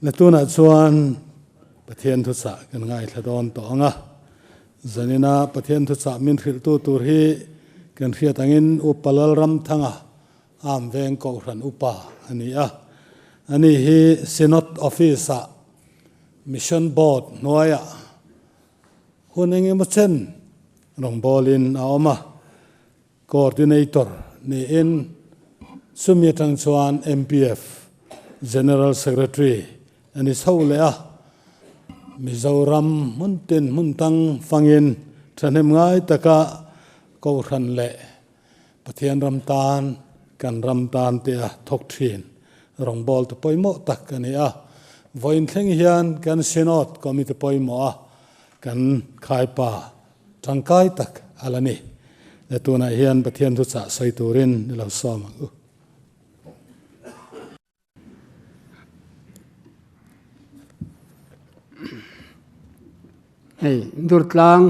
Le tunah chuan Pathian thuchah kan ngaithla dawn tawh ang a. Zanina Pathian thuchah min hrilhtu tur hi kan hriat angin Upa Lalramthanga Am Veng Kohhran Upa a ni a. Ani hi Synod Office-ah Mission Board hnuaiah hun engemaw chen rawngbawlin a awm a. Coordinator niin chumi atang chuan MPF General Secretary a ni chho leh a, Mizoram hmun tin hmun tang fangin thahnem ngai taka Kohhran leh Pathian ram tan kan ram tan te a thawk thin rawngbawl te pawimawh tak a ni a. Vawiin thleng hian kan Synod Committee pawimawh a kan khaipa Tangkai tak a la ni. Le tunah hian Pathian thuchah sawi turin i lo sawm ang u. Hei Durtlang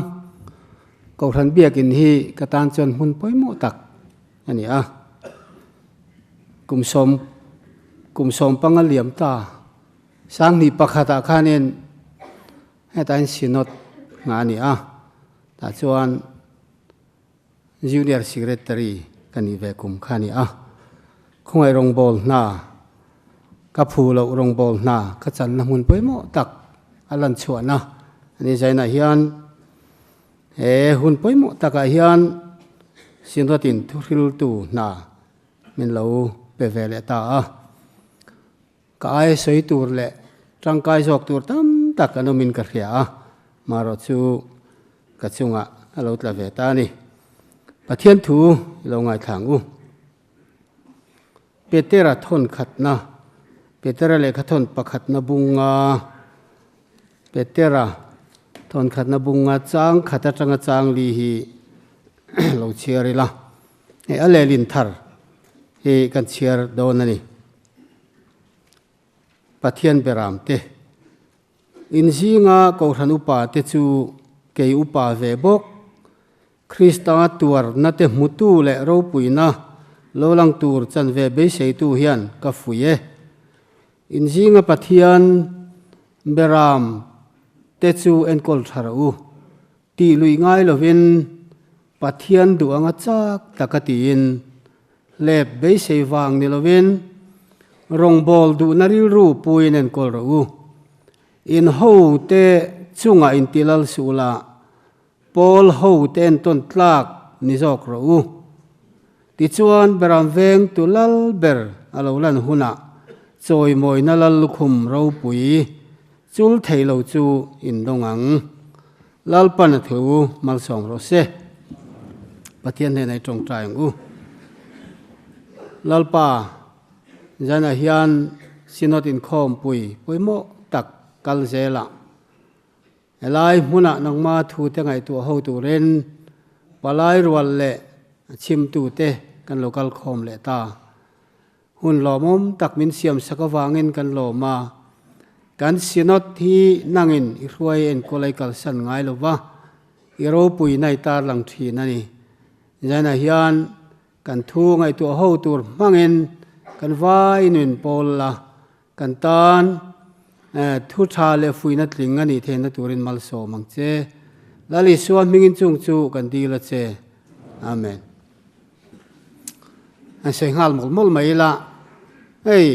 Kohhran biakin hi ka tan chuan hmun pawimawh tak a ni a. Kum sawm kum sawm panga liam ta Sanghnih pakhatah khanin Hetah hian Synod nghah a ni a, tah chuan Junior Secretary ka nih ve kum kha a ni a. Khawngaih rawngbâwl hna, ka phu loh rawngbâwl hna ka channa hmun pawimawh tak a lan chhuahna a ni. Zainah hian he hun pawimawh takah hian Synod-in thuhriltu hna min lo pe ve leh ta a. Ka ai sawi tur leh tangkai zawk tur tam tak an awmin ka hria a, marawh chu ka chungah a lo tla ve ta a ni. Pathian thu i lo ngaithla ang u. Petera thawn khatna, Petera lehkha thawn pakhatna bunga, Petera thawn khatna bunga chang khat atanga chang li hi lo chhiar ila, hei a lehlin thar hi kan chhiar dawn a ni. Pathian beram te. In zinga Kohhran upa te chu kei upa ve bawk. Krista tuarna te hmutu leh ropuina lo lang tur chanve beiseitu hian ka fui e. In zinga Pathian beram te chu enkawl tha rawh u. Tih luih ngai lovin Pathian duh anga chak taka tiin hlep beisei vang ni lovin rawngbâwl duhna rilru puiin enkawl rawh u. In hote chungah intilal suh la, Paul hote entawn tlak ni zawk rawh u. Tichuan Beram vengtu lal ber a lo lan hunah chawimawina lal lukhum ropui Chul thei lo chu in dawng ang. Lalpan a thu malsawm rawh se. Pathian hnenah i tawngtai ang u. Lalpa, zanah hian Synod inkhawmpui pawimawh tak kal zelah helai hmunah nangma thute ngaihtuah ho turin palai rual leh chhimtute kan lo kal khawm leh ta. Hun lawmawm tak min siam sak avangin kan lawm a, kan Synod hi nangin i hruai enkawl a i kalsan ngai lo va, i ropuina i tarlang thin a ni. Zainah hian kan thu ngaihtuah ho tur hmangin kan vai nun pawl la, kan tan thu tha leh fuihna tling a nih theihna turin malsawm ang che. Lal Isua hmingin chung chu kan dil a che. Amen. An sawi nghal mawlh mawlh mai ila, hei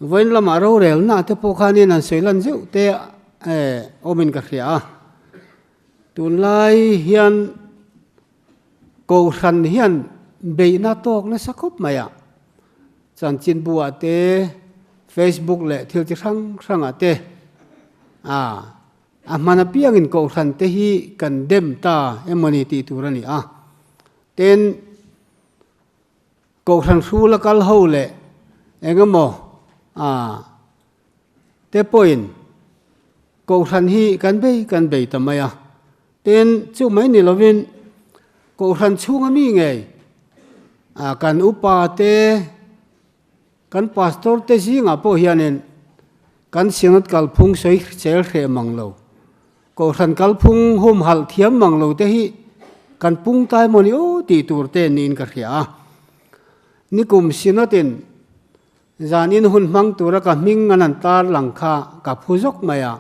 vawiin lamah rorelna te pawh khanin an sawi lan zeuh te awmin ka hria a, tunlai hian Kohhran hian beihna tawk nasa khawp mai a, chanchinbu ah te, Facebook leh thil chi hrang hrang ah te a A hman apiangin Kohhran te hi kan dem ta emawni tih tur a ni a. Tin, Kohhran hrula kal ho leh engemaw a te pawhin Kohhran hi kan bei kan bei ta mai a. Tin, chu mai ni lovin Kohhran chhunga mi ngei a kan upa te, Kan pastor te zingah pawh hianin kan Synod kalphung sawi chel hreh mang lo, Kohhran kalphung humhalh thiam mang lo te hi kan pung tai maw ni aw tih tur te niin ka hria a. Nikum Synod in Zanin hun hmang tura ka hming an han tar lang kha ka phu zawk mai a.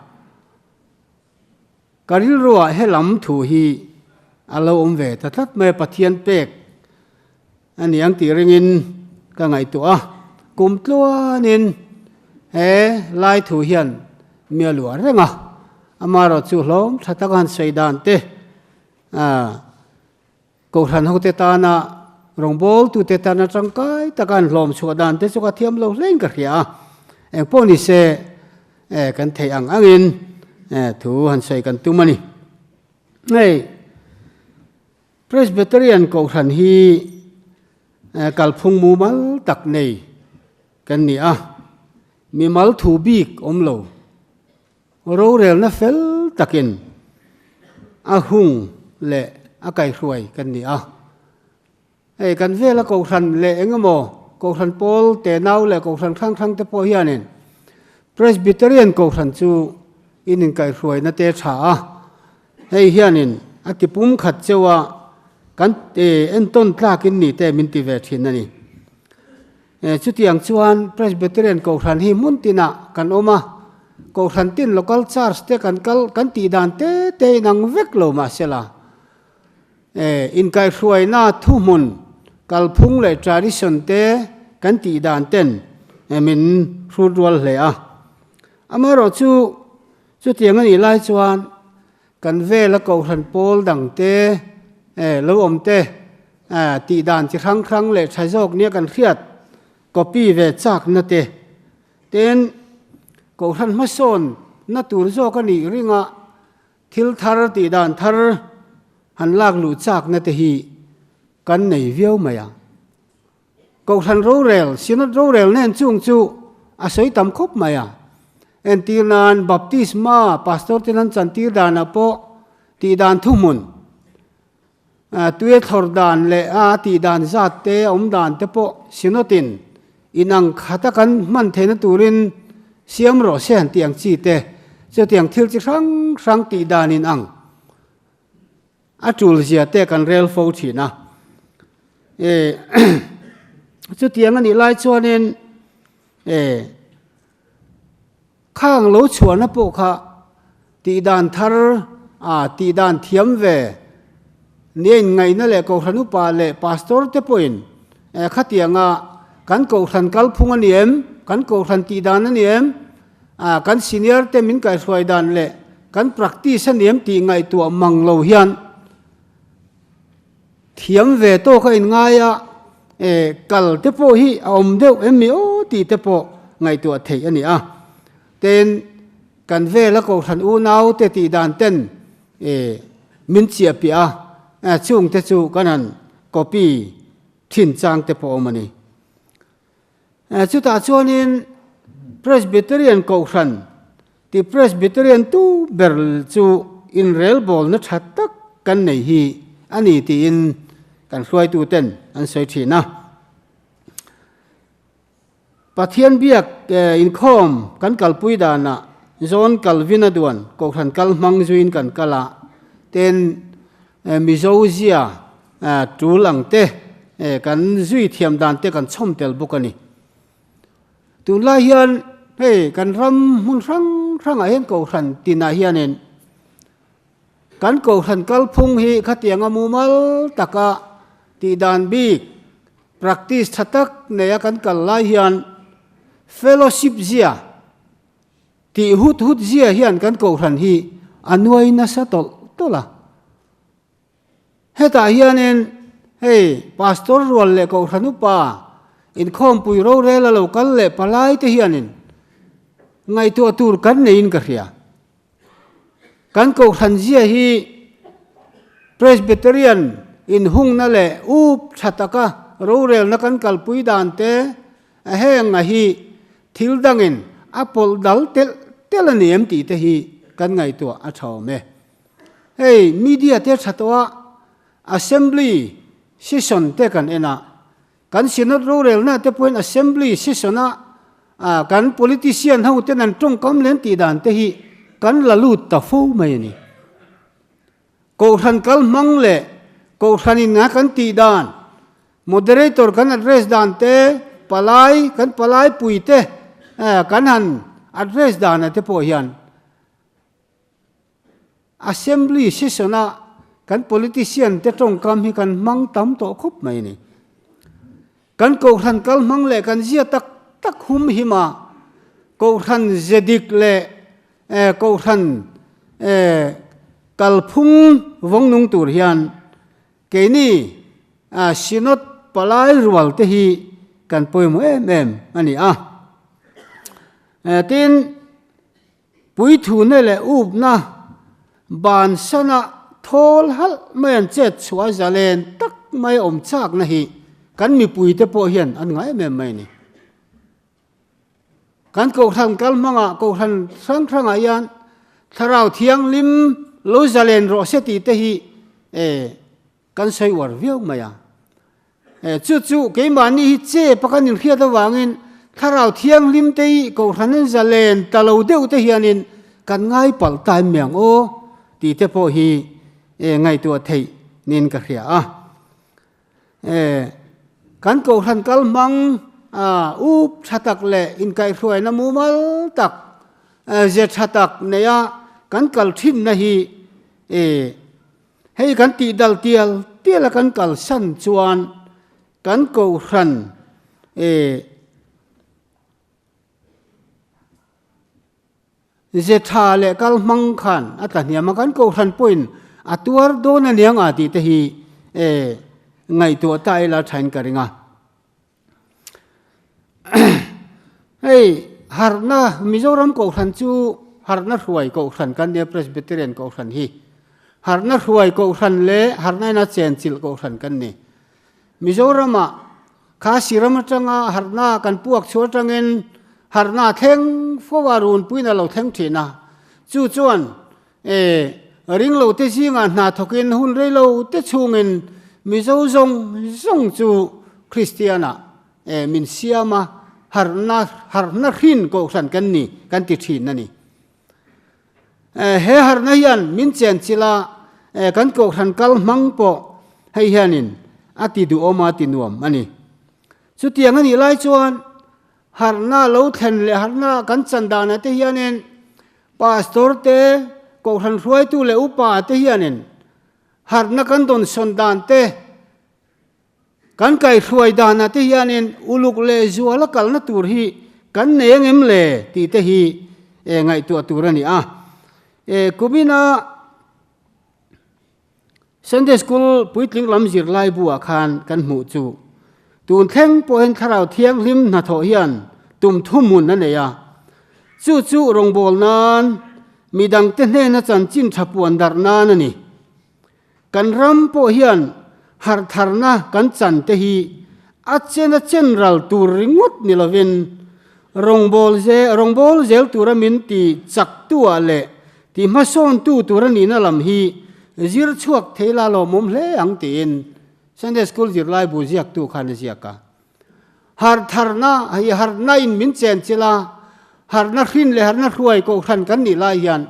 Ka rilruah he lam thu hi a lo awm ve ta tlat mai a, Pathian pek a ni ang tih ringin ka ngaihtuah a. Kum tluanin he lai thu hian mi a luah reng a, amaherawhchu hlawm tha taka han sawi dan te, Kohhran hote tana rawngbawltute tana tangkai taka an hlawm chhuah dan te chu ka thiam lo hlein ka hria a. Eng pawh ni se kan theih ang angin thu han sawi kan tum a ni. Hei Presbyterian Kohhran hi kalphung mumal tak nei kan ni a, mimal thu bik awm lo. Rorelna fel takin a hung leh a kaihruai kan ni a. Hei kan vela kohhran leh eng emaw kohhran pawl tenau leh kohhran hrang hrang te pawh hianin Presbyterian kohhran chu in inkaihruaina te tha a. Hei hianin a ti pum khat cheu a, kan entawn tlakin ni te min ti ve thin a ni. Chutiang chuan Presbyterian Kohhran hi hmun tinah kan awm a, Kohhran tin Local Church te kan kal kan tih dan te te inang vek lo mahsela, inkaihhruaina thuhmun kalphung leh tradition te kan tih dan ten min hrut rual hle a. Amaherawhchu chutiang a nih lai chuan Kan vela kohhran pawl dang te, lo awm te, tih dan chi hrang hrang leh tha zawk nia kan hriat copy ve chakna te, tin kohhran hmasawn na tur zawk a nih ringa thil thar tih dan thar han lak luh chakna te hi kan nei viau mai ang. Kohhran rorel, Synod rorel nen chung chu a sawi tam khawp mai a. Entir nan Baptisma Pastor ten an chantir danah pawh tih dan thuhmun, tui a thlawr dan leh a tih dan zat te, a awm dan te pawh Synod in inang khata kan hman theihna turin siam rawh se han tih ang chi te, chutiang thil chi hrang hrang tih dan inang. A tul zia te kan rel fo thin a. E chutiang a nih lai chuanin e khang lo chhuahna pawh kha tih dan thar a tih dan thiam ve nia inngaihna leh Kohhran upa leh Pastor te pawhin e khatianga kan Kohhran kalphung a ni em, kan Kohhran tih dan a ni em, A, kan senior te min kaihhruai dan leh kan practice a niam tih ngaihtuah mang lo hian thiam ve tawk a inngai a, e, kal te pawh hi a awm deuh em mi aw tih te pawh ngaihtuah theih a ni a. Tin, kan vela Kohhran unau te tih dan ten, e, min chiah piah a, e, chung te chu kan han copy thin chang te pawh a awm a ni. Chutah chuanin Presbyterian Kohhran tih Presbyterian tu ber chu inrelbawlna tha tak kan nei hi a ni tiin kan hruaituten an sawi thin a. Pathian biak inkhawm kan kalpui danah John Calvin-a duan Kohhran kal hmang zuiin kan kal a, tin Mizo zia Tul ang te, kan zui thiam dan te kan chhawm tel bawk a ni. Tunlai hian hei kan ram hmun hrang hrangah hian kohhran tinah hianin kan kohhran kalphung hi khatianga mumal taka tih dan bik practice tha tak neia kan kal lai hian fellowship zia tih hut hut zia hian kan kohhran hi a nuai nasa tawlh tawlh a. Hetah hianin hei Pastor rual leh Kohhran upa inkhawmpui rorel a lo kal leh palai te hianin ngaihtuah tur kan neiin ka hria. Kan Kohhran zia hi Presbyterian inhungna leh up tha taka rorelna kan kalpui dan te a henga hi thil dangin a pawlh dal telh telh a ni em tih te hi kan ngaihtuah a tha awm e. Hei media te tha tawh a, Assembly session te kan en a, kan Synod rorelna te pawhin Assembly session a kan politician ho ten an tawngkam leh an tih dan te hi kan la lut ta fo mai a ni. Kohhran kal hmang leh Kohhran in a kan tih dan, Moderator kan address dan te, Palai, kan palai puite kan han address danah te pawh hian Assembly session-a kan politician te tawngkam hi kan hmang tam tawh khawp mai a ni. Kan kohhran kal hmang leh kan zia tak tak hum him a, kohhran ze dik leh kohhran kalphung vawng nung tur hian Keini Synod palai rual te hi kan pawimawh em em a ni a. Tin, puithuna leh upna bansana thawl halh mai an chet chhuah zalen tak mai awm chakna hi kan mipuite pawh hian an ngai em em mai a ni. Kan Kohhran kal hmangah Kohhran hrang hrangah hian Thlarau Thianghlim lo zalen rawh se tih te hi kan sawi uar viau mai a. Chu chu keimahni hi chep a kan inhriat avangin Thlarau Thianghlim te hi Kohhran an zalen ta lo deuh te hianin kan ngai palh ta em mai ang aw tih te pawh hi ngaihtuah theih niin ka hria a. E, kan kohhran kal hmang a up tha tak leh inkaihhruaina mumal tak, ze tha tak neia kan kal thinna hi e, hei kan tih dal tial tial a kan kalsan chuan kan kohhran e, Ze tha leh kal hmang khan a tla hniam a, kan kohhran pawhin a tuar dawn a niang a tih te hi ngaihtuah ta ila thain ka ring a. Hei harhna Mizoram kohhran chu harhna hruai kohhran kan nia Presbyterian kohhran hi harhna hruai kohhran leh harhna ina chenchilh kohhran kan ni. Mizoramah Khasi ram atanga harhna kan puak chhuah atangin harhna thleng fo a runpuiin a lo thleng thin a. Chu chuan e ringlo te zingah hna thawkin hun reilo te chhungin Mizo zawng zawng chu Kristianah e min siam a, harhna harhna hrin kohhran kan ni kan ti thin a ni. He harhna hian min chenchilh a, kan kohhran kal hmang pawh hei hianin a ti duhawm a, ti nuam a ni. Chutiang a nih lai chuan harhna lo thlen leh harhna kan chan danah te hianin pastor te, kohhran hruaitu leh upa te hianin harhna kan dawnsawn dan te, Kan kaihhruai danah te hianin uluk leh zuala kalna tur hi kan nei ang em le tih te hi ngaihtuah tur a ni a. Kumina Sunday School puitling lam zirlai buah khan kan hmuh chu tun thleng pawhin Thlarau Thianghlim hnathawh hian tum thuhmun a nei a. Chu chu rawngbâwl nan midangte hnena chanchin tha puan darh nan a ni. Kan ram pawh hian harhtharna kan chan te hi a chen a chen ral tur ringawt ni lovin rawngbâwl ze rawngbâwl zel tura min ti chak tu ah leh ti hmasawn tu tur a nihna lam hi zir chhuak thei la lawmawm hle ang tiin Sunday School zirlai bu ziaktu khan a ziak a. Harhtharna hei harhna in min chen chilh a, harhna hrin leh harhna hruai kohhran kan nih lai hian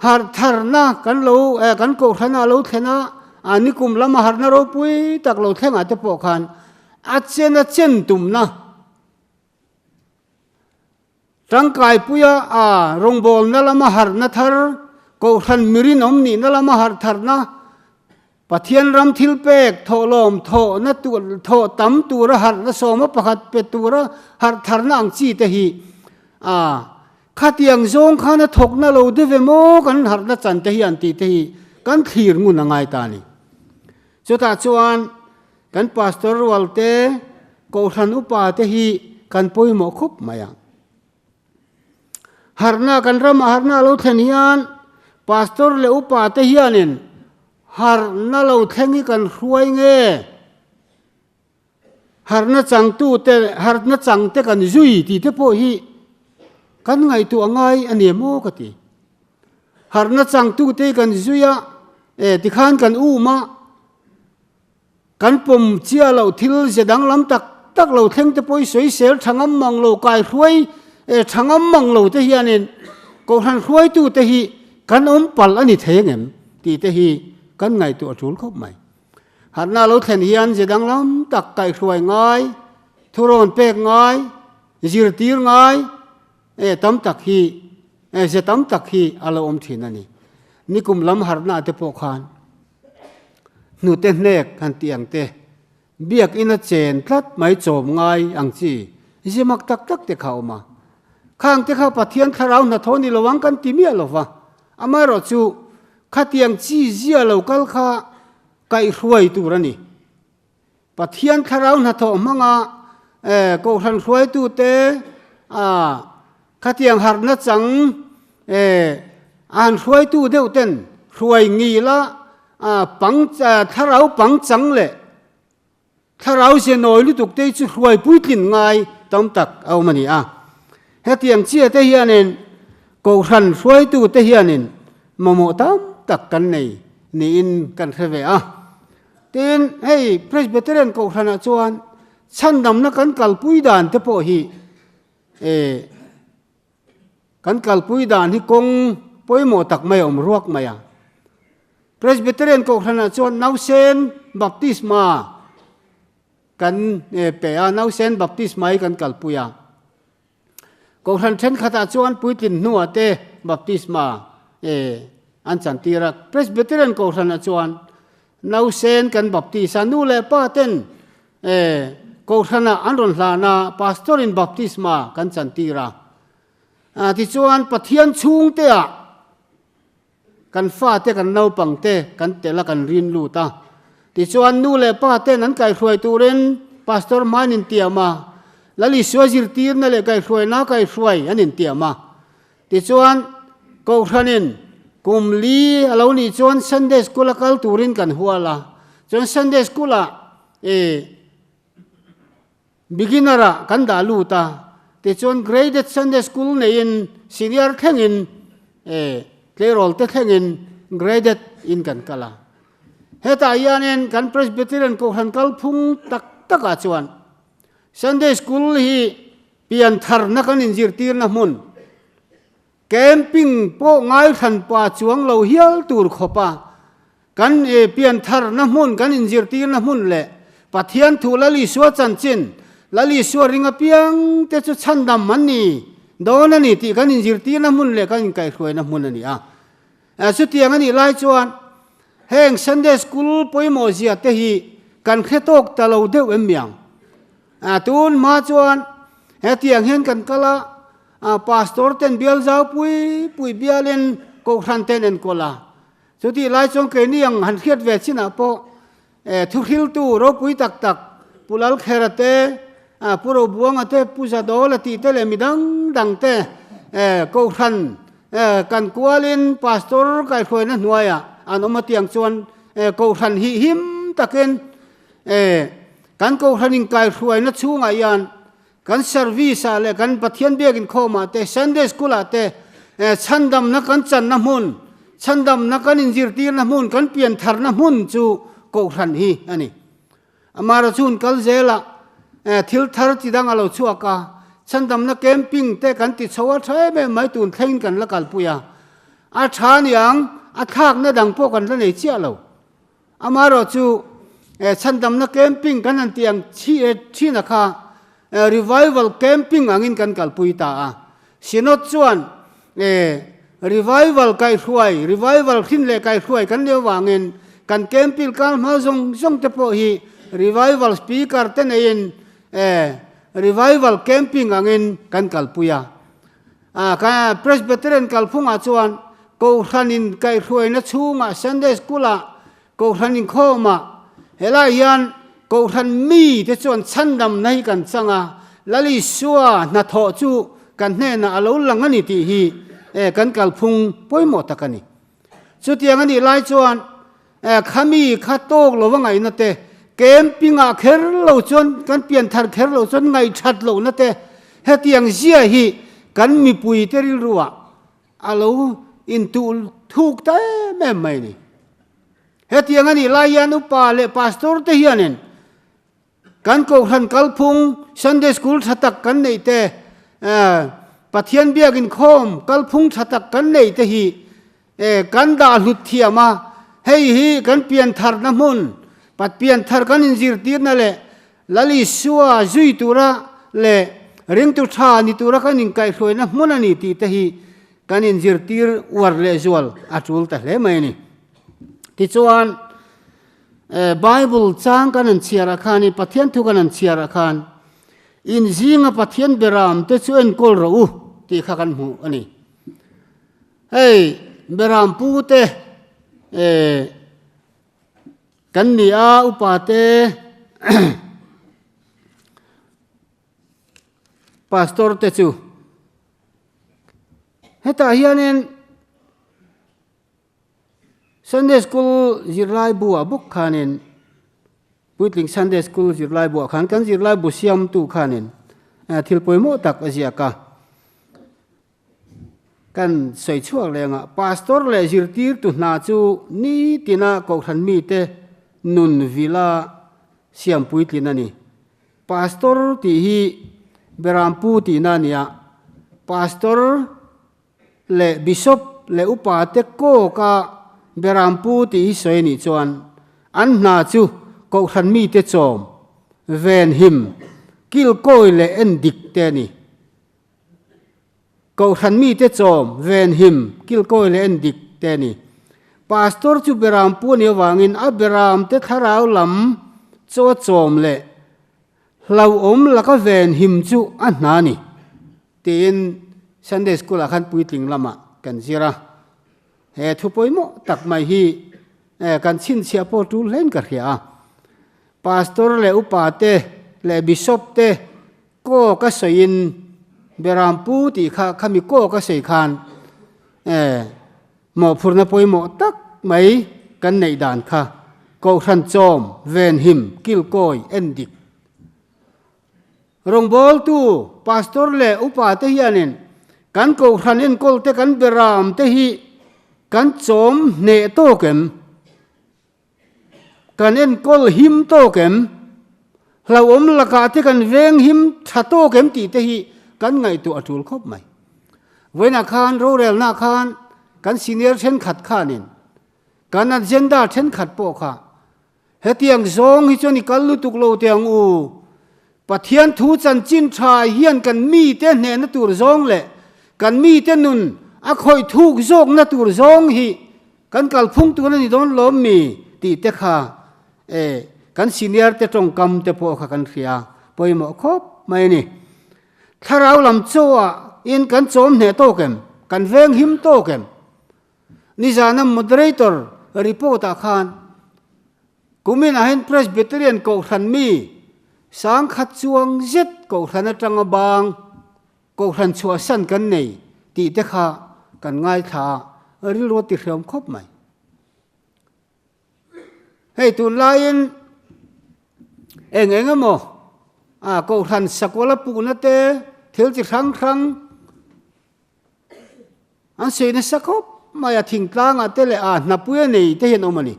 harhtharna kan lo eh kan kohhrana lo thlen a, a nikum lama harhna ropui tak lo thlengah te pawh khan a chen a chen tumna Tangkaipuia a rawngbawlna lama harhna thar, Kohhran mirinawm nihna lama harhtharna, Pathian ram thilpek thawhlawm thawhna thawh tam tura harhna sawma pakhat pe tura harhtharna ang chi te hi a khatiang zawng khan a thawkna lo deuh em aw kan harhna chan te hi an tih te hi kan thlir ngun a ngai ta a ni. Chutah chuan Kan pastor rual te, kohhran upa te hi kan pawimawh khawp mai a. Harhna kan ramah harhna a lo thlen hian pastor leh upa te hianin harhna lo thleng hi kan hruai nge? Harhna changtu te, harhna chang te kan zui tih te pawh hi kan ngaihtuah ngai a ni em aw ka ti. Harhna changtu te hi kan zui a, e tikhan kan um a. Kan pawm chiah loh thil ze danglam tak tak lo thleng te pawh i sawisel tha ngam mang lo, kai hruai tha ngam mang lo te hianin Kohhran hruaitu te hi kan awm palh a ni thei angem tih te hi kan ngaihtuah a tul khawp mai. Harhna lo thlen hian ze danglam tak kaihhruai ngai. Thurawn pek ngai, zirtir ngai e tam tak hi e ze tam tak hi a lo awm thin a ni. Nikum lam harhna te pawh khan hnute hnek han tih ang te, biakina chen tlat mai chawm ngai ang chi zimak tak tak te kha a awm a. Khang te kha Pathian thlarau hnathawh ni lo ang kan ti miah lo va, amaherawhchu khatiang chi zia lo kal kha kaihhruai tur a ni. Pathian thlarau hnathawh hmanga Kohhran hruaitute khatiang harhna chang a han hruaitu deuh ten hruai ngila pang thlarau pang chang leh thlarau ze nawi lutuk te chu hruai puitlin ngai tam tak a awm a ni a. Hetiang chiah te hianin Kohhran hruaitute hianin mamawh tam tak kan nei niin kan hre ve a. Tin, hei Presbyterian Kohhranah chuan chhandamna kan kalpui dan te pawh hi eh kan kalpui dan hi kawng pawimawh tak mai a awm ruak mai a. Presbyterian Kohhranah chuan nausen baptisma kan pe a, nausen baptisma hi kan kalpui a. Kohhran thenkhatah chuan puitlin hnuah te baptisma an chantir a. Presbyterian kohhranah chuan nausen kan baptis a, nu leh pa ten kohhranah an rawn hlan a, pastor-in baptisma kan chantir a. Tichuan Pathian chhungteah Kan fate, kan naupangte kan tel a, kan rin lut a. Tichuan, nu leh pa ten an kaihhruai turin Pastor hmain intiam a, Lal Isua zirtirna leh kaihhruaina kaihhruai an intiam a. Tichuan, Kohhranin kum li a lo nih chuan Sunday School a kal turin kan hual a. Chuan Sunday School-ah i Beginner ah kan dah lut a, tichuan Graded Sunday School neiin Senior thlengin eh tleirawl te thlengin Graded in kan kal a. Hetah hianin kan Presbyterian Kohhran kalphung tak takah chuan Sunday School hi piantharna kan inzirtirna hmun, Camping pawh ngaithlan pa chuang lo hial tur khawpa kan piantharna hmun, kan inzirtirna hmun leh Pathian thu Lal Isua chanchin, Lal Isua ring apiang te chu chhandam an ni dawn a ni tih kan inzirtirna hmun leh kan inkaihhruaina hmun a ni a. Chutiang a nih lai chuan heng Sunday School pawimawh zia te hi kan hre tawk ta lo deuh em miang. Tun hma chuan hetiang hian kan kal a, Pastor ten bial zau pui pui bialin Kohhran ten enkawl a. Chutih lai chuan keini ang han hriat ve chinah pawh thuhriltu ropui tak tak Pu Lalkhera te, Pu Robuanga te, Pu Zadawla tih te leh mi dang dang te Kohhran kan kualin Pastor kaihhruaina hnuaiah an awm a tiang chuan Kohhran hi him takin kan Kohhran inkaihhruaina chhungah hian Kan service ah leh kan Pathian biakin khawmah te, Sunday school ah te, chhandamna kan channa hmun, chhandamna kan inzirtirna hmun, kan piantharna hmun chu Kohhran hi a ni. Amara chu hun kal zelah thil thar chi dang a lo chhuak a, chhandamna camping te kan ti chho a tha em em mai tun thlengin kan la kalpui a. A tha niang, a thlakna dang pawh kan la nei chiah lo. Amaherawhchu, chhandamna camping kan han tih ang thin a kha revival camping angin kan kalpui ta a. Synod chuan revival kaihhruai, revival hrin leh kaihhruai kan leh avangin kan camping kal hma zawng zawng te pawh hi revival speaker te neiin revival camping angin kan kalpui a. Presbyterian kalphungah chuan Kohhran in kaihhruaina chhungah Sunday School-ah Kohhran inkhawmah helai hian Kohhran mite chuan chhandamna hi kan chang a, Lal Isua hnathawh chu kan hnenah a lo lang a ni tih hi kan kalphung pawimawh tak a ni. Chutiang a nih lai chuan Khami kha tawk lo a ngaihna te, camping ah kher lo chuan kan pianthar kher lo chuan ngaihthat lohna te, hetiang zia hi kan mipui te rilru ah a lo intuh thuk ta em em mai a ni. Hetiang a nih lai hian upa leh pastor te hianin Kan Kohhran kalphung Sunday School tha tak kan neih te, Pathian biak inkhawm kalphung tha tak kan neih te hi kan dah hlut thiam a, hei hi kan piantharna hmun, pianthar kan inzirtirna leh Lal Isua zui tura leh ringtu tha ni tura kan inkaihhruaina hmun a ni tih te hi kan inzirtir uar lehzual a tul ta hle mai a ni. Tichuan, Bible chang kan han chhiarah khanin, Pathian thu kan han chhiarah khan, In zinga Pathian beram te chu enkawl rawh u tih kha kan hmuh a ni. Hei beram pu te kan ni a, upa te pastor te chu hetah hianin Sunday School zirlai buah bawk khanin Puitling Sunday School zirlai buah khan kan zirlai bu siamtu khanin thil pawimawh tak a ziak a. Kan sawi chhuak lengah Pastor leh zirtirtu hna chu nitina Kohhran mite nun vila siam puitlin a ni. Pastor tih hi Berampu tihna a ni a, Pastor leh Bishop leh upa te kawka Berampu tih hi sawi a nih chuan an hna chu Kohhran mite chawm, venhim, kilkawi leh endik te a ni. Kohhran mite chawm, venhim, kilkawi leh endik te a ni. Pastor chu Berampu a nih avangin a Beramte thlarau lam chaw chawm leh hlauhawm laka venhim chu a hna a ni. Tiin Sunday School ah khan puitling lamah kan zir a, he thu pawimawh tak mai hi kan chhinchhiah pawh tul hlein ka hria a. Pastor leh upa te leh Bishop te kaw ka sawiin Berampu tih kha khami kaw ka sawi khan mawhphurhna pawimawh tak mai kan neih dan kha Kohhran chawm, venhim, kilkawi, endik. Rawngbawltu, Pastor leh upa te hianin kan kohhran enkawl te kan beram te hi kan chawm hneh tawk em? Kan enkawl him tawk em? Hlauhawm lakah te kan veng him tha tawk em tih te hi kan ngaihtuah a tul khawp mai. Vawiinah khan rorelna khan kan senior thenkhat khanin kan agenda thenkhat pawh kha Hetiang zawng hi chuan i kal lutuk lo teh ang u. Pathian thu chanchin tha hian kan mite hnehna tur zawng leh kan mite nun a khawih thuk zawkna tur zawng hi kan kalphung tur a ni dawn lawm mi tih te kha e kan senior te tawngkam te pawh kha kan hria pawimawh khawp mai a ni. Thlarau lam chaw ah in kan chawm hneh tawk em? Kan veng him tawk em? Nizana moderator report ah khan kumin ah hian Presbyterian Kohhran mi sangkhat chuang zet Kohhran atanga bang Kohhran chhuahsan kan nei tih te kha kan ngaithla a, rilru a ti hriam khawp mai. Hei tunlaiin eng eng emaw ah Kohhran sakuala puhna te thil chi hrang hrang An sawi nasa khawp mai a, thingtlangah te leh a hnapui a nei te hian awm a ni.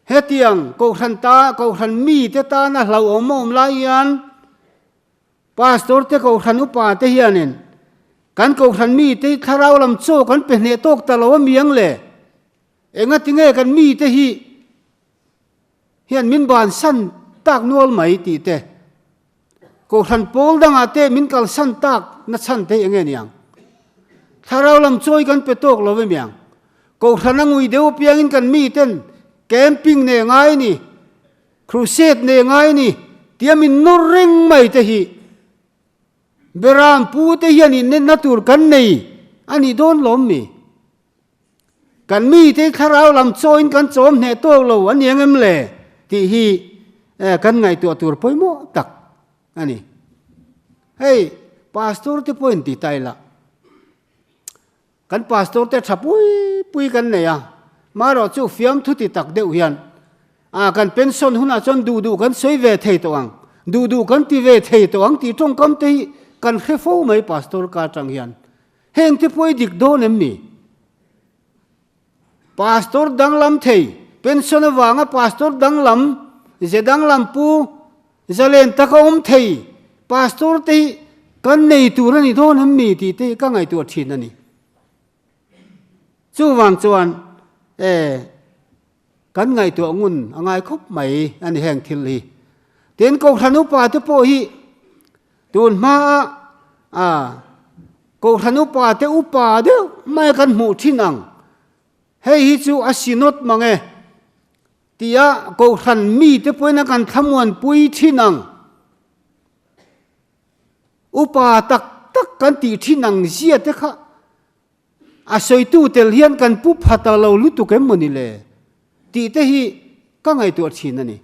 Hetiang Kohhran ta, Kohhran mite tana hlauhawm a awm lai hian Pastor te Kohhran upa te hianin kan Kohhran mite hi thlarau lam chaw kan pe hneh tawk ta lo a miang le? Engatinge kan mite hi hian min bansan tak nual mai tih te Kohhran pawl dangah te min kalsan tak na chhan te eng nge niang? Thlarau lam chawi kan pe tawk lo em iang? Kohhran a ngui deuh apiangin kan miten camping nei ngai ni, crusade nei ngai ni tia min nawr reng mai te hi Beram pu te hian innenna tur kan nei a nih dawn lawm mi? Kan mite thlarau lam chawiin kan chawm hneh tawk lo a ni ang em le tih hi kan ngaihtuah tur pawimawh tak a ni. Hei pastor te pawhin ti ta ila, kan pastor te tha pui pui kan nei a, marawh chu fiamthu ti tak deuh hian a kan pension hunah chuan duh duh kan sawi ve thei tawh ang, duh duh kan ti ve thei tawh ang tih tawngkam te hi kan hre fo mai pastor ka atang hian. Heng te pawh i dik dawn em ni? Pastor danglam thei, pension avanga pastor danglam, ze danglam pu, zalen taka awm thei pastor te hi kan nei tur a ni dawn em ni tih te hi ka ngaihtuah thin a ni. Chuvang chuan e kan ngaihtuah ngun a ngai khawp mai a ni heng thil hi. Tin, Kohhran upate pawh hi tun hmaa a Kohhran upate upa deuh mai kan hmuh thin ang. Hei hi chu a synod mang e tia Kohhran mite pawhin a kan thlamuanpui thin ang. Upa tak tak kan tih thin ang zia te kha a sawitu tel hian kan pu pha ta lo lutuk em mawni le tih te hi ka ngaihtuah thin a ni.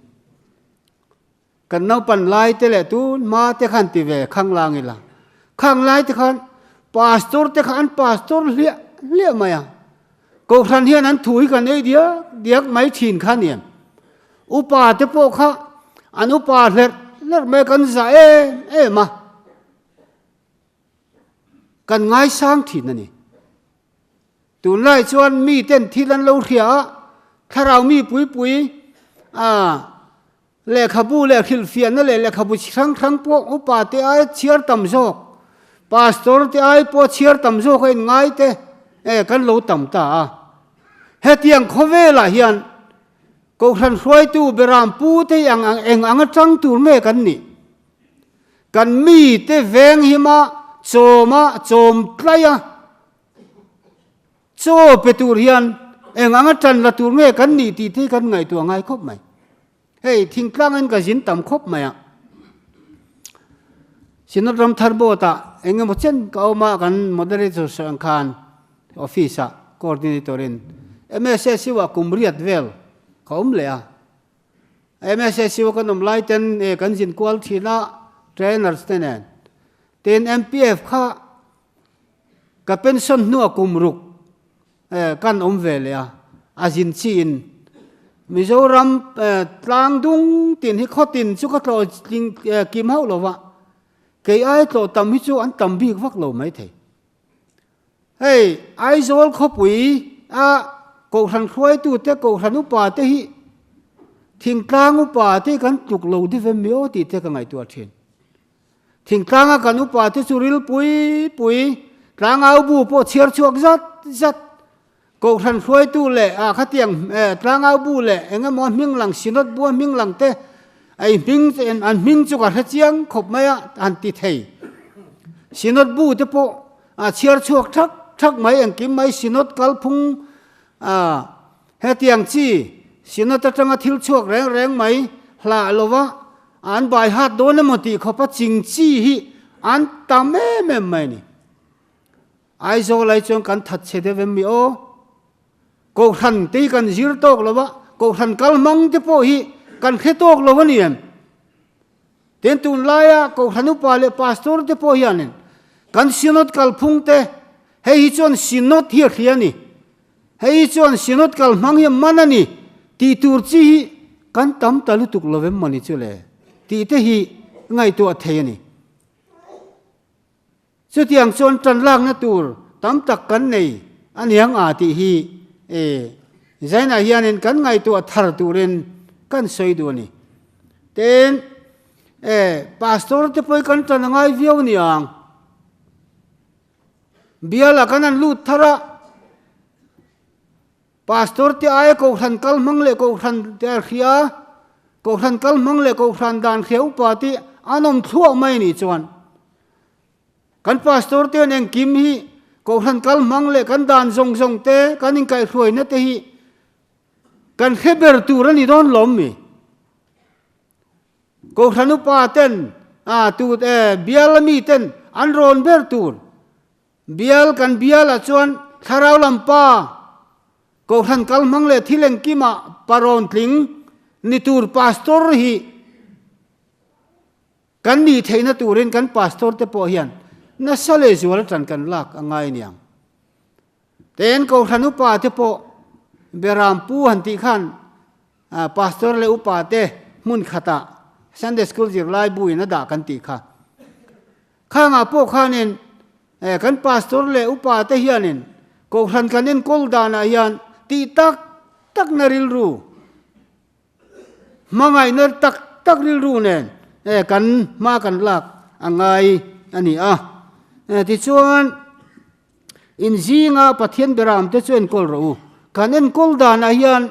Kan naupan lai te leh tun hma te khan ti ve khang lang ila. Khang lai te khan pastor te kha an pastor hliah hliah mai a. Kohhran hian an thu hi kan ei diak diak mai thin kha ni em. Upa te pawh kha an upa hlerh hlerh mai kan zah em em a. Kan ngaisang thin a ni. Tunlai chuan miten thil an lo hria a, thlarau mi pui pui a lehkhabu leh hrilhfiahna leh lehkhabu chi hrang hrang pawh upa te ai chhiar tam zawk, pastor te ai pawh chhiar tam zawk a inngai te e kan lo tam ta a. Hetiang khawvelah hian Kohhran hruaitu Beram pu te hi ang eng ang atang tur nge kan nih? Kan mite veng hima chawma chawm tlai a, chaw pe tur hian eng anga tan la tur nge kan nih tih te hi kan ngaihtuah ngai khawp mai. Hei thingtlangin ka zin tam khawp mai a. Synod Ramthar Board ah eng emaw chen ka awm a, kan moderator sawi ang khan office ah coordinator in MSSU ah kum riat vel ka awm leh a. MSSU kan awm lai ten e kan zin kual thin a trainers te nen. Tin MPF kha ka pension hnua kum ruk e kan awm ve leh a, a zin chi in Mizoram tlang dung tin hi khaw tin chu ka tlawh tling kim hauh lo va, kei ai tlawh tam hi chu an tam bik vak lo maithei. Hei Aizawl khawpui a Kohhran hruaitute, Kohhran upa te hi thingtlang upa te hi kan tluk lo deuh em mi aw tih te ka ngaihtuah thin. Thingtlanga kan upa te chu ril pui pui, tlangau bu pawh chhiar chhuak zat zat, Kohhran hruaitu leh ah khatiang tlangau bu leh eng emaw hming lang Synod bua hming lang te ei hming an hming chu ka hre chiang khawp mai a han ti thei. Synod bu te pawh a chhiar chhuak thak thak mai engkim mai Synod kalphung ah hetiang chi Synod atanga thil chhuak reng reng mai hlah lova an bai hat dawn emaw tih khawpa ching chi hi an tam em em mai a ni. Aizawl ai chuan kan that chhe deuh em mi aw. Kohhran te hi kan zir tawk lo va, kohhran kal hmang te pawh hi kan hre tawk lo a ni em? Tin tunlaia kohhran upa leh pastor te pawh hianin kan synod kalphung te, hei hi chuan synod hi a hria a ni, hei hi chuan synod kal hmang hi a man a ni tih tur chi hi kan tam ta lutuk lo em mawni chu le tih te hi ngaihtuah thei a ni. Chutiang chuan tan lakna tur tam tak kan nei a niang a tih hi e Zainah hianin kan ngaihtuah thar turin kan sawi duh a ni. Tin, e Pastor te pawh hi kan tan a ngai viau niang. Bialah kan han lut thar a, Pastor te aia Kohhran kal hmang leh Kohhran te hria, Kohhran kal hmang leh Kohhran dan hria upa te an awm thluah mai nih chuan kan Pastor te an engkim hi Kohhran kal hmang leh kan dan zawng zawng te kan inkaihhruaina te hi kan hre ber tur a ni dawn lawm mi? Kohhran upa ten a tu bial ami ten an rawn ber tur Bial kan bialah chuan thlarau lam pa Kohhran kal hmang leh thil engkimah parawn tling ni tur pastor hi kan nih theihna turin kan pastor te pawh hian nasa leh zual atan kan lak a ngai aniang. Ten Kohhran upa te pawh Beram pu han tih khan Pastor leh upa te hmun khatah Sunday School zirlai buin a dah kan tih kha. Khangah pawh khanin kan pastor leh upa te hianin kohhran kan enkawl danah hian tih tak takna rilru, hmangaihna tak tak rilru nen kan hma kan lak a ngai a ni a. Tichuan, in zinga Pathian beramte chu enkawl rawh u. Kan enkawl danah hian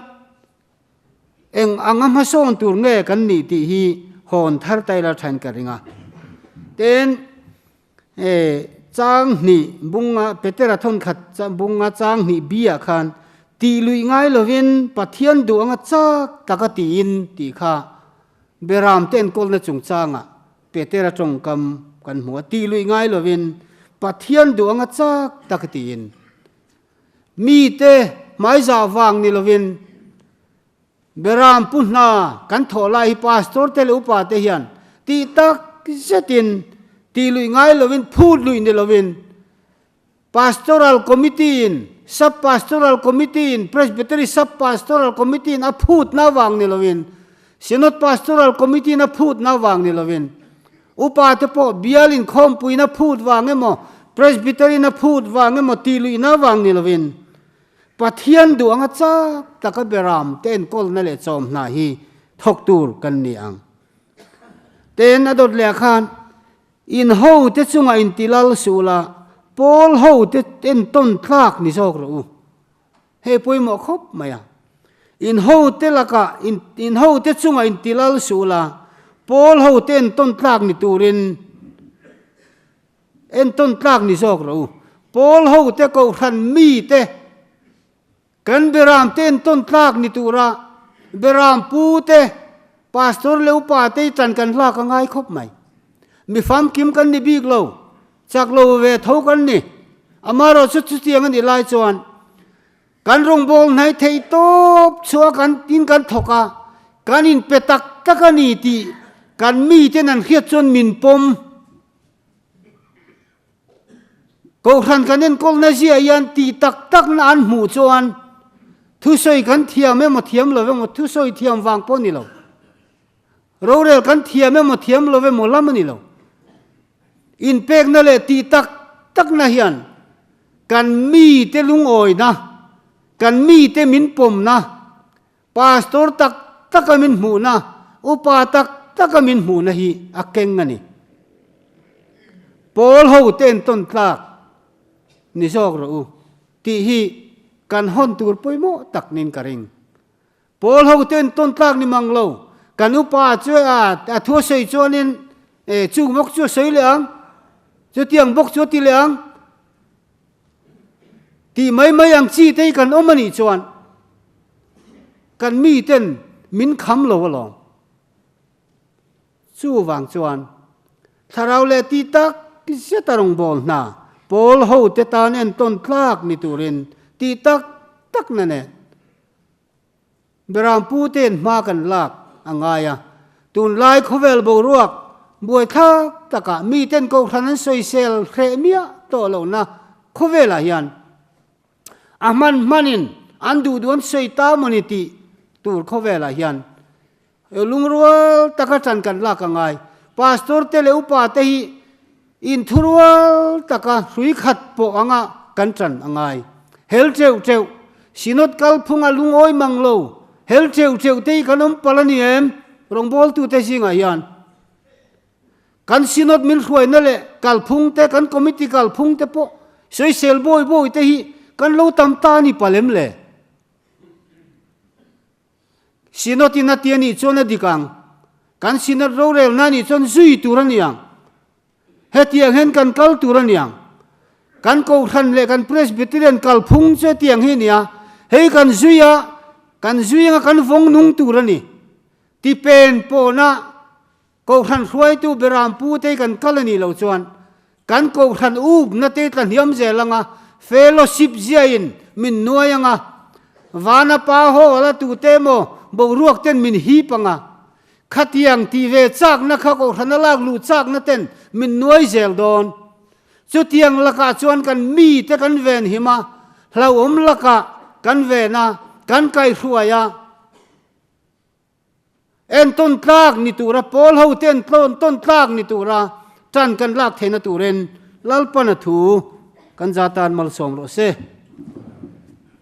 Eng anga hmasawn tur nge kan nih tih hi hawn thar ta ila thain ka ring a. Tin, e, chang hnih bunga Petera thawn khat bunga chang hnih bi ah khan tih luih ngai lovin Pathian duh anga chak taka tiin tih kha Beram te enkawlna chungchangah Petera tawngkam kan hmu a, tih luih ngai lovin Pathian duh anga chak taka tiin mite hmaizah vang ni lovin Beram pu hna kan thawh lai hi Pastor te leh upa te hian tih tak zetin tih luih ngai lovin phut luih ni lovin Pastoral Committee in Sub Pastoral Committee in Presbytery Sub Pastoral Committee in a phut na vang ni lovin Synod Pastoral Committee in a phut na vang ni lovin upa te pawh bial inkhawmpuiin a phut vang emaw Presbytery in a phut vang emaw tih luih na vang ni lovin Pathian duh anga chak taka beram te enkawlna leh chawm hna hi thawk tur kan ni ang. Ten a dawt leh ah khan in ho te chungah in ti lal suh la, pawl ho te entawn tlak ni zawk rawh u. Hei pawimawh khawp mai a. In ho te lakah in in ho te chungah in ti lal suh la, pawl ho te entawn tlak ni turin Entawn tlak ni zawk rawh u. Pawl ho te kohhran mi te kan beram te entawn tlak ni tura beram pu te pastor leh upa te i tan kan hlak a ngai khawp mai. Mi famkim kan ni bik lo, chak lo ve tho kan ni. Amaherawh chu chutiang a nih lai chuan kan rawngbâwl hnai theih tawp chhuah kan in kan thawk a, kan inpe tak tak a ni tih kan miten an hriat chuan min pawm. Kohhran kan enkawlna ziah hian tih tak takna an hmuh chuan thusawi kan thiam emaw thiam lo emaw thusawi thiam vang pawh a ni lo. Rorel kan thiam emaw thiam lo emaw lam a ni lo. Inpekna leh tih tak takna hian kan mite lungawina, kan mite min pawmna, Pastor tak taka min hmuhna, upa tak taka min hmuhna hi a keng a ni. Pawl ho te entawn tlak ni zawk rawh u tih hi kan hawn tur pawimawh tak niin ka ring. Pawl ho te entawn tlak ni mang lo, kan upa chu a a thu a sawi chuanin e chung bawk chu a sawi leh ang, chutiang bawk chu a ti leh ang. Tih mai mai ang chi te hi kan awm a nih chuan kan miten min kham lo alawm. Chuvang chuan thlarau leh ti tak zet a rawngbâwl hna pawl hote tan entawn tlak ni turin ti tak tak na nen Beram puten hma kan lak a ngai a, tunlai khawvel boruak buaithlak takah miten kohhran an sawisel hreh miah tawh lohna khawvelah hian a hman hmanin an duh duh an sawi ta mawni tih tur khawvelah hian lungrual taka ṭan kan lak a ngai. Pastor te leh upa te hi Inthurual taka hrui khat pawh anga kan ṭan a ngai. Hel ṭeuh ṭeuh, Synod kalphunga lungawi mang lo, hel ṭeuh ṭeuh te hi kan awm palh a ni em? Rawngbawltute zingah hian kan Synod min hruaina leh kalphung te, kan committee kalphung te pawh sawisel bawi bawi te hi kan lo tam ta a ni palh em le? Synod in a ti a nih chuan a dik ang. Kan Synod rorelna a nih chuan zui tur a ni ang. Hetiang hian kan kal tur a ni ang. Kan Kohhran leh kan Presbyterian kalphung chu hetiang hi a ni a, hei kan zui a, kan zui anga kan vawng nung tur a ni. Tipen pawhna Kohhran hruaitu Beram pu te kan kal a nih loh chuan kan Kohhran upna te tla hniam zel anga fellowship ziain min nuai anga vana pa haw la tute emaw boruak ten min hip anga khatiang tih ve chakna kha Kohhran a lak luh chakna ten min nuai zel dawn. Chutiang lakah chuan kan mite kan ven him a, hlauhawm lakah kan ven a, kan kaihruai a. Entawn tlak ni tura pawl hote entawn tlak ni tura tan kan lak theihna turin Lalpana thu kan za tan malsawm rawh se.